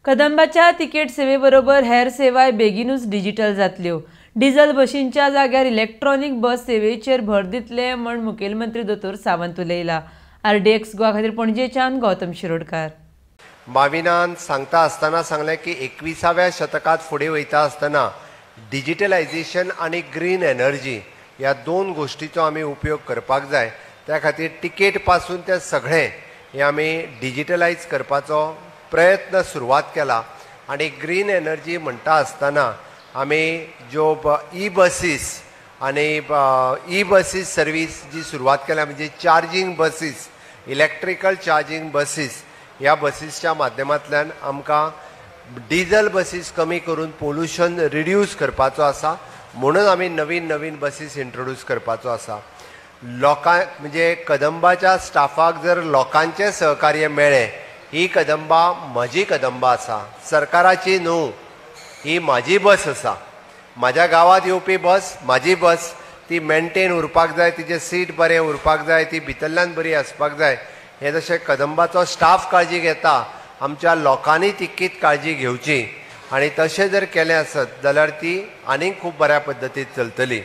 कदंबाच्या ticket सेवेबरोबर हेर सेवाय बेगीनूच digital जातल्यो. डिझल बशींच्या जाग्यार इलेक्ट्रॉनिक बस सेवेचेर भर दितले म्हण मुखेलमंत्री दोतोर सावंत उलयला. आरडीएक्स गोवा खातीर पणजेच्यान गौतम शिरोडकार. माविनान सांगता आसतना सांगलें की 21व्या शतकांत फुडें वयता आसतना डिजिटलायझेशन आनी ग्रीन एनर्जी ह्या दोन गोष्टीचो आमी उपयोग करपाक जाय. त्या खातीर तिकेट पासून ते सगळें हे आमी डिजिटलायज करपाचो प्रयत्न सुरवात केला. आनी ग्रीन एनर्जी म्हणटा आसतना आमी ज्यो ई बसीस आनी ई बसीस सर्वीस जी सुरवात केल्या, म्हणजे charging buses, electrical charging buses, ह्या बसीसच्या माध्यमांतल्यान आमकां डिझल बसीस कमी करून पोल्युशन रिड्यूस करपाचो आसा. म्हणून आमी नवीन नवीन बसीस इंट्रोड्यूस करपाचो आसा. लोकां म्हणजे कदंबाच्या स्टाफाक जर लोकांचें सहकार्य मेळ्ळें, ही कदंबा म्हजी कदंबा आसा, सरकाराची न्हू, ही म्हाजी बस आसा. म्हाज्या गांवांत येवपी बस म्हाजी बस, ती मेनटेन उरपाक जाय, तिचें सीट बरें उरपाक जाय, ती भितरल्यान बरी आसपाक जाय. हें जशें कदंबाचो स्टाफ काळजी घेता, आमच्या लोकांनी तितकीच काळजी घेवची आनी तशें जर केलें आसत जाल्यार ती आनीक खूब बऱ्या पद्दतीन चलतली.